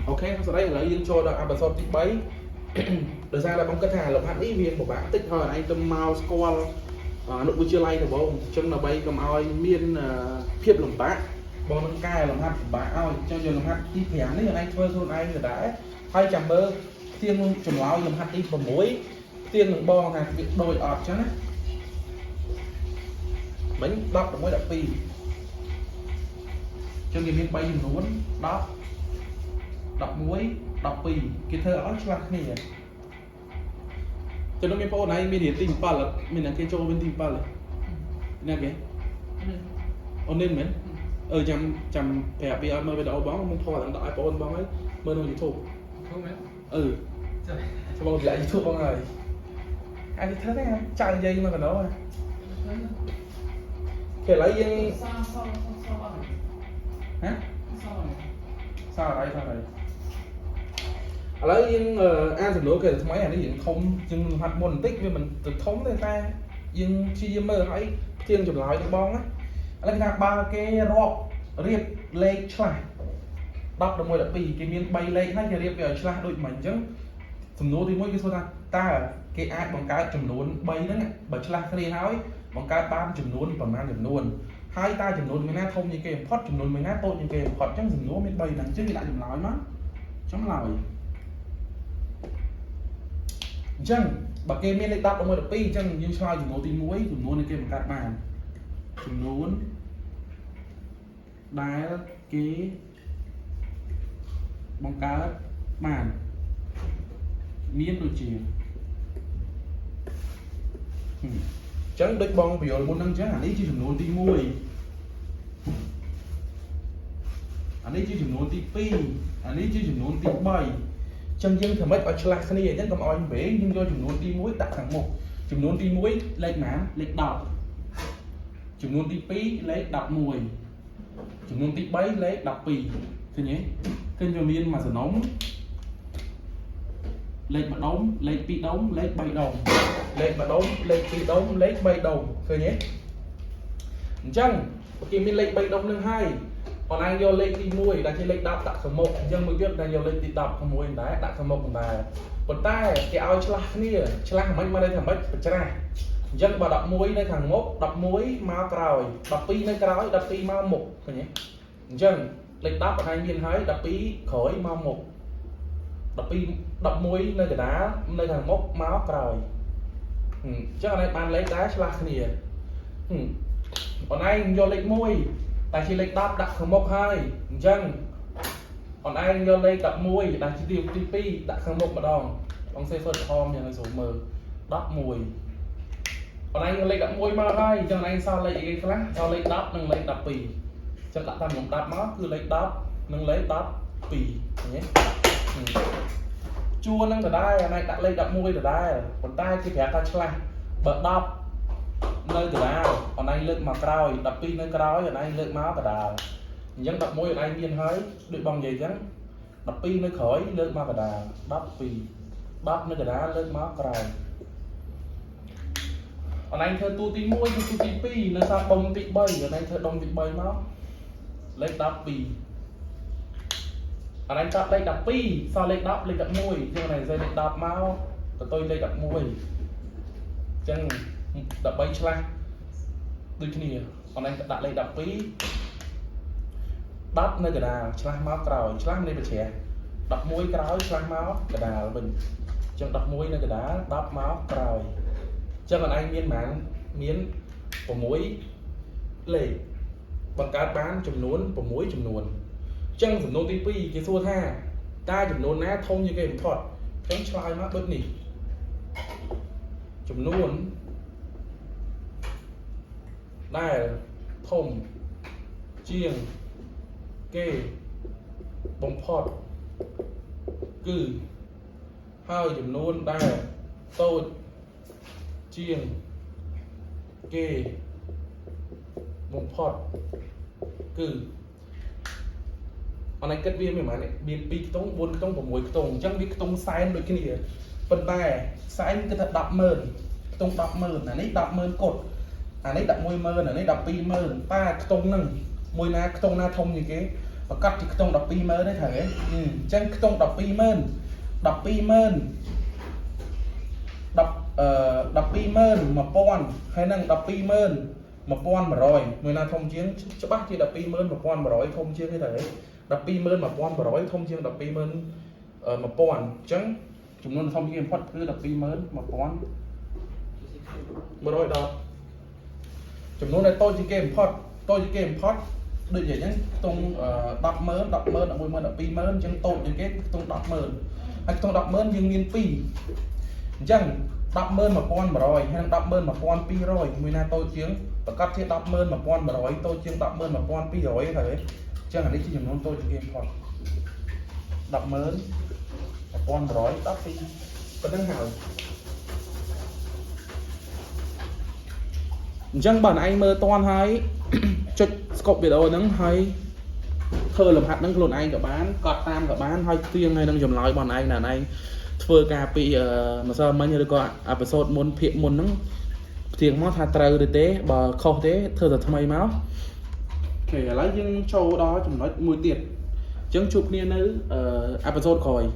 OK សួស្តីឥឡូវយើងចូលដល់ episode ទី3ដោយសារតែបងគិតថាលំហាត់នេះវាពិបាកតិចហើយឯងទៅមកស្គាល់អនុវិទ្យាល័យដំបូងអញ្ចឹងដើម្បីកុំឲ្យមានភាពលំបាកបងនឹងកែលំហាត់ពិបាកឲ្យអញ្ចឹងយកលំហាត់ទី5នេះឯងធ្វើខ្លួនឯងក៏ដែរហើយចាំមើលផ្ទៀងចម្លើយលំហាត់ទី6ផ្ទៀងនឹងបងថាវាដូចអត់អញ្ចឹងណាមិញ10 11 12ចឹងគេមាន3ចំនួន10 11 12គេធ្វើឲ្យឆ្លាស់គ្នាចឹងនោះមានបងប្អូនឯងមានរៀនទី7អត់មានអ្នកគេចូលវិញទី7ទេណាគេអូននេះមែនអឺចាំចាំប្រាប់វាឲ្យមើលវីដេអូបងមកថតដល់ដាក់ឲ្យបងប្អូនបងហើយមើលក្នុង YouTube ធំមែន អឺ ចា ចាំបងតម្លាក់ YouTube បងហើយអាចធ្វើទេចៅនិយាយមកកណ្ដោគេឥឡូវយើង សាសសសអត់ ហ៎ សអត់ សារអីសារអីឥឡូវយើងអានសំណួរគេថ្មីអានេះយើងធំជាងលំហាត់មុនបន្តិចវាមិនទៅធំទេតែយើងព្យាយាមមើលឲ្យផ្ទៀងចម្លើយនឹងបងណាឥឡូវគេថាបើគេរាប់រៀបលេខឆ្លាស់10 11 12គេមាន3លេខហើយគេរៀបវាឲ្យឆ្លាស់ដូចមិញអញ្ចឹងសំណួរទី1គេសួរថាតើគេអាចបង្កើតចំនួន3ហ្នឹងបើឆ្លាស់គ្នាហើយបង្កើតបានចំនួនប្រមាណចំនួនហើយតើចំនួនមួយណាធំជាងគេបំផុតចំនួនមួយណាតូចជាងគេបំផុតអញ្ចឹងសំណួរមាន3ហ្នឹងអញ្ចឹងគេដាក់ចម្លើយមកចម្លើយ អញ្ចឹងបើគេមានលេខ10 11 12អញ្ចឹងយើងឆ្លើយចំនួនទី1ចំនួននៃគេបង្កើតបានចំនួនដែលគេបង្កើតបានមានដូចជាហឹមអញ្ចឹងដូចបងបញ្យល់មុនហ្នឹងអញ្ចឹងអានេះជាចំនួនទី1អានេះជាចំនួនទី2អានេះជាចំនួនទី3 ចឹងយើងធ្វើម៉េចឲ្យឆ្លាស់គ្នាអញ្ចឹងកុំឲ្យវែងយើងយកចំនួនទី1ដាក់ខាងមុខចំនួនទី1លេខប៉ុន្មានលេខ10ចំនួនទី2លេខ11ចំនួនទី3លេខ12ឃើញទេឃើញវាមានមួយសំណុំលេខមួយដុំលេខ2ដុំលេខ3ដុំលេខមួយដុំលេខ2ដុំលេខ3ដុំឃើញទេអញ្ចឹងបើគេមានលេខ3ដុំនឹងហើយ បងឯងយកលេខទី1ដែលជាលេខ10ដាក់ខាងមុខអញ្ចឹងមួយទៀតដែលយកលេខទី10ខាងមួយដែរដាក់ខាងមុខដែរប៉ុន្តែគេឲ្យឆ្លាស់គ្នាឆ្លាស់មិនមកន័យថាម៉េចបច្រាស់អញ្ចឹងបើ11នៅខាងមុខ11មកក្រោយ12នៅក្រោយ12មកមុខឃើញទេអញ្ចឹងលេខ10បងឯងមានហើយ12ក្រោយមកមុខ12 11នៅកណ្ដាលនៅខាងមុខមកក្រោយអញ្ចឹងអនឯងបានលេខដែរឆ្លាស់គ្នាអនឯងយកលេខ1 តែជាលេខ10ដាក់ខាងមុខហើយអញ្ចឹងអនឯងយកលេខ11ដាក់ជាទី2ដាក់ខាងមុខម្ដងបងសេហ្វឺតថមយ៉ាងឲ្យស្រួលមើល11អនឯងយកលេខ11មកហើយអញ្ចឹងអនឯងសល់លេខអីគេខ្លះសល់លេខ10និងលេខ12អញ្ចឹងដាក់តាមលំដាប់មកគឺលេខ10និងលេខ12ឃើញទេជួរនឹងដដែលអនឯងដាក់លេខ11ដដែលប៉ុន្តែគេប្រាប់ថាឆ្លាស់បើ10 នៅកណ្ដាលអនឯងលើកមកក្រោយ12នៅក្រោយអនឯងលើកមកកណ្ដាលអញ្ចឹង11អនឯងមានហើយដូចបងនិយាយអញ្ចឹង12នៅក្រោយលើកមកកណ្ដាល12 10នៅកណ្ដាលលើកមកក្រោយអនឯងធ្វើទូទី1ធ្វើទូទី2នៅសល់ដុំទី3អនឯងធ្វើដុំទី3មកលេខ12អនឯងចាប់លេខ12សល់លេខ10លេខ11អញ្ចឹងអនឯងសេលេខ10មកទៅតុយលេខ11អញ្ចឹង13ឆ្លាស់ ដូចគ្នាអនឯងដាក់លេខ12 10នៅកណ្ដាលឆ្លាស់មកក្រោយឆ្លាស់នៃបច្រាស់11ក្រោយឆ្លាស់មកកណ្ដាលវិញអញ្ចឹង11នៅកណ្ដាល10មកក្រោយអញ្ចឹងអនឯងមានប៉ុន្មានមាន6លេខបង្កើតបានចំនួន6ចំនួនអញ្ចឹងសំណួរទី2គេសួរថាតើចំនួនណាធំជាងគេបំផុតអញ្ចឹងឆ្លើយមកដូចនេះចំនួន ដែលធំជាងគេបំផុតគឺហើយចំនួនដែលតូចជាងគេបំផុតគឺអនឯងគិតវាមានប៉ុន្មានមាន2ខ្ទង់4ខ្ទង់6ខ្ទង់អញ្ចឹងវាខ្ទង់សែនដូចគ្នាប៉ុន្តែសែនគិតថា100000ខ្ទង់100000អានេះ100000កុដ អានេះ110,000អានេះ120,000តើខ្ទង់ហ្នឹងមួយណាខ្ទង់ណាធំជាងគេ ប្រកាសជាខ្ទង់120,000ទេត្រូវទេអញ្ចឹងខ្ទង់120,000 120,000 10អឺ121,000ហើយនឹង121,100មួយណាធំជាងច្បាស់ជា121,100ធំជាងទេត្រូវទេ121,100ធំជាង121,000អញ្ចឹងចំនួនធំជាងបំផុតគឺ121,110ចំនួនដែលតូចជាងគេបំផុតតូចជាងគេបំផុតដូចនិយាយអញ្ចឹងខ្ទង់100,000 100,000 110,000 120,000អញ្ចឹងតូចជាងគេខ្ទង់100,000ហើយខ្ទង់100,000យើងមាន2អញ្ចឹង101,100ហើយនឹង101,200មួយណាតូចជាងប្រកាសជា101,100តូចជាង101,200ត្រូវទេអញ្ចឹងអានេះជាចំនួនតូចជាងគេបំផុត101,112ប៉ុណ្្នឹងហើយអញ្ចឹងបើឯងមើលតន់ហើយ ចុច stop វីដេអូហ្នឹងហើយធ្វើលំហាត់ហ្នឹងខ្លួនឯងក៏បានកត់តាមក៏បានហើយទៀងហើយនឹងចម្លើយរបស់ឯងណាឯងធ្វើការពីម្សិលមិញឬក៏episode មុនភាគមុនហ្នឹងផ្ទៀងមកថាត្រូវឬទេបើខុសទេធ្វើតែថ្មីមក OK ឥឡូវយើងចូលដល់ចំណុចមួយទៀតអញ្ចឹងជួបគ្នានៅepisode ក្រោយ។